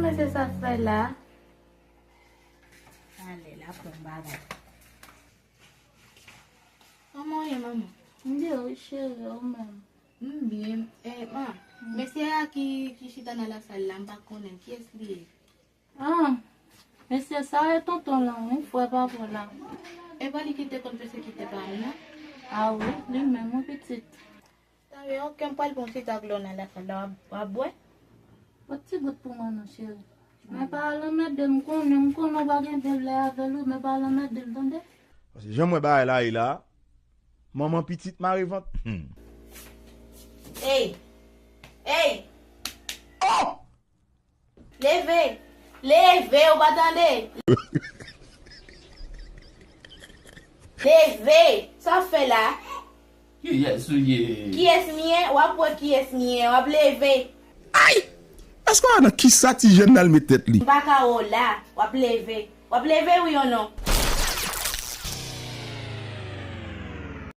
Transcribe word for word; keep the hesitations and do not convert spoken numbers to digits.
Sa se sa fè la. Ale, la pran bagay. Kòman w ye, manman? M byen wi, cheri, ou menm? M byen. Eh, ma, mesye a ki, ki chita nan lasal la, m pa konnen kiyès li ye. Ah, mesye sa e tonton lan wi, frè papa w la. E pa li ki te konn pesekite pa m nan? Ah wi, li menm wi, pitit. Sa vle, ok, m pral pran ti tag lò nan lasal la, w ap, w ap bwè? Pot ti gout pou mwen non, cheri. Men pa al anmède m, konnen, m konnen w pa gen byen lè avè l wi, men pa al anmède l, tande? Paske jan m wè bagay la ye la, manman pitit mare vant. Hmm. Ey! Ey! Oh! Leve! Leve, ou pa tande? Leve! Sa w ap fè la? Kiyès ou ye? Kiyès m ye? W ap wè kiyès m ye. W ap leve. Ay! Èske w nan kisa ti jèn nan al met tèt li? M pa ka wè w la. W ap leve. W ap leve wi ou non?